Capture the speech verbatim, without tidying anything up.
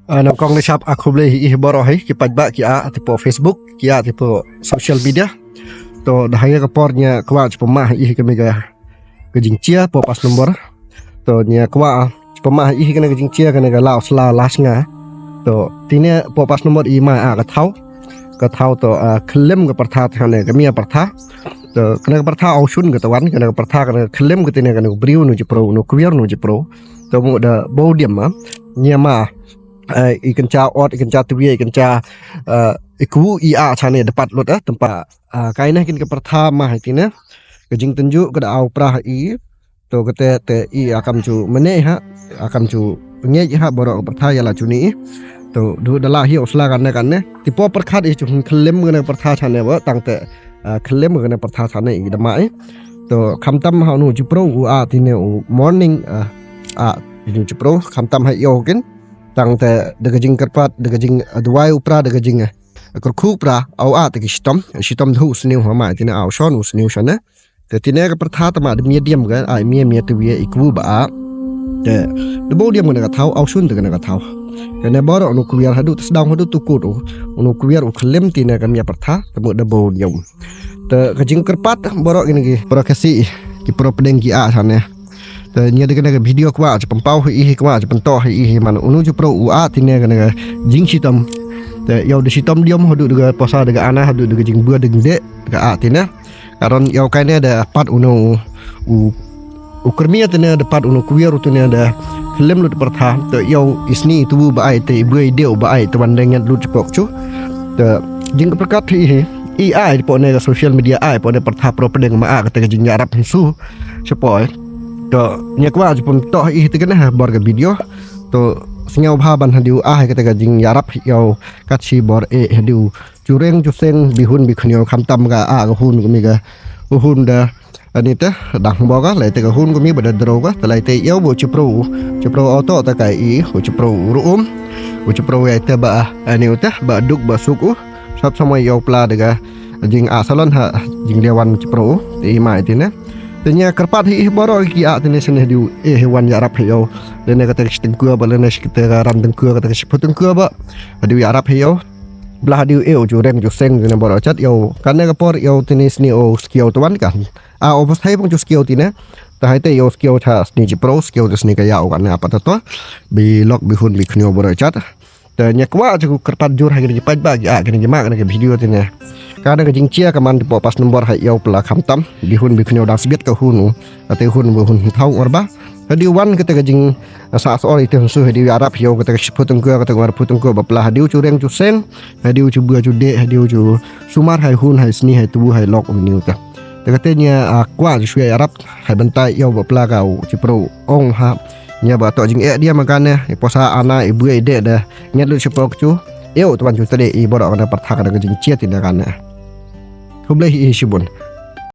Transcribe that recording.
Ah, nangkong ne shap, ah, khublei hi ih bor oh hi, ki paidbah ki ah, tipo Facebook, ki ah, tipo social media. To da haya ka por nia kwah chipama hi ih kami ka, ka jingchia po pas nombor. To nia kwah chipama hi ih kane ka jingchia kane ka la u sla la snga. To tine po pas nombor i ma ah ka thaw. Ka thaw to, ah, khlem ka pyrtha thane ka mia pyrtha. To kane ka pyrtha au shun ka tawan, kane ka pyrtha kane khlem ka tine kane ka briu nu jipro, nu kwiar nu jipro. To mu da bau diam ma. Nia ma, eh, i kyncha ot, i kyncha twi, i kyncha, eh, i ku i a chane dapat lut, eh, tempa, eh, kaina kin ka pyrtha ma hai tine. Ka jingtynju ka da au pra i. To kate te i akam chu mene ha, akam chu ngej ha boro ka pyrtha ya la chu ni. To du da la hi u sla kane kane. Tipo pyrkhat i chu khlem kane pyrtha chane ba tang te, eh, khlem kane pyrtha chane i da ma i. To khamtam ha nu jipro u a tine u morning, eh, a nu jipro khamtam ha yo kin. Tang te da ka jingkyrpad, da ka jing, eh, duwai u pra, da ka jing, eh, kyrkhu pra, au a te ki shitom, shitom du u sniu ha ma tine au shon u sniu shane. Te tine ka pyrtha tama da mia diam ka, ai mia mia twi i ku ba a. Te da bau diam kane ka thaw, au shun te kane ka thaw. Kane boro nu kwiar hadu te sdang hadu tu kut u, nu kwiar u khlem tine ka mia pyrtha, te mu da bau diam. Te ka jingkyrpad boro kine ki, boro ka si, ki pro pdeng ki a chane. Te nia da kane ka video kwah chu pampaw hi ih, kwah chu pantoh hi ih man unu jipro u a tine kane ka jingshitom. Te yo da shitom diam hadu da ka posa da ka ana hadu da ka jingbua da ka de ka a tine. Karon yo kaine da pat unu u, u kyrmia tine da pat unu kwiar u tine da khlem lut pyrtha. Te yo i sni tu ba ai te i bua i de u ba ai te wan da ngiat lut chipok chu. Te jingpyrkhat hi ih i ai po ne ka social media ai po ne pyrtha pro pdeng ma a kate ka jingyarap hynsu. Chapoi. To nia kwah chu pun toh ih te kane ha bor ka video. To sngewbha ban hadiu a ha kate ka jingyarap yo kat shi bor e hadiu. Chureng chuseng bihun bikhniaw khamtam ka a ka hun kami ka. U hun da ani te dang bo ka lai te ka hun kami ba da dro ka te lai te yo bo chipro. Chipro auto ta kai i u chipro ruum. U chipro ya te ba ani u te ba duk ba suk u. Sap samoi yo pla da ka jing a salon ha jing dia wan chipro te i ma i tine. Te nia kyrpad hi ih boro ki a tine sene diu e hi wan yarap hi yo. Lene kata ki tengkua ba lene kata ka ram tengkua kata ki shiput tengkua ba. Hadiu yarap hi yo. Blah hadiu e u jureng juseng tine boro chat yo. Kane ka por yo tine sni o skiau tuan kan. A o pas hai pung ju skiau tine. Ta hai te yo skiau cha sni jipro skiau te sni ka ya o kane apa tato. Bi lok bihun bikhniaw boro chat. Te nia kwah chu kyrpad jur ha kine ki paidbah ki a kine ki ma kine ki video tine. Kane ka jingchia ka man tipo pas nombor ha yo pla khamtam. Bihun bikhniaw dang sbiat ka hun u. Ate hun bihun thaw orba. Hadiu wan kate ka jing sa sa ori te hun su hadiu yarap yo kate ka shiput tengkua kate ka put tengkua ba pla hadiu chureng chuseng. Hadiu chu bua chu de hadiu chu sumar hai hun hai sni hai tu hai lok uni u te. Te kate nia kwah chu shwe yarap hai bynta yo ba pla ka u chipro ong ha. Nia ba to jing e dia ma kane i posa ana i bua i de da ngiat lut chipok chu. Yo tuan chu tade i boro kane pyrtha kane ka jingchia tine kane. Khublei hi ih shibun.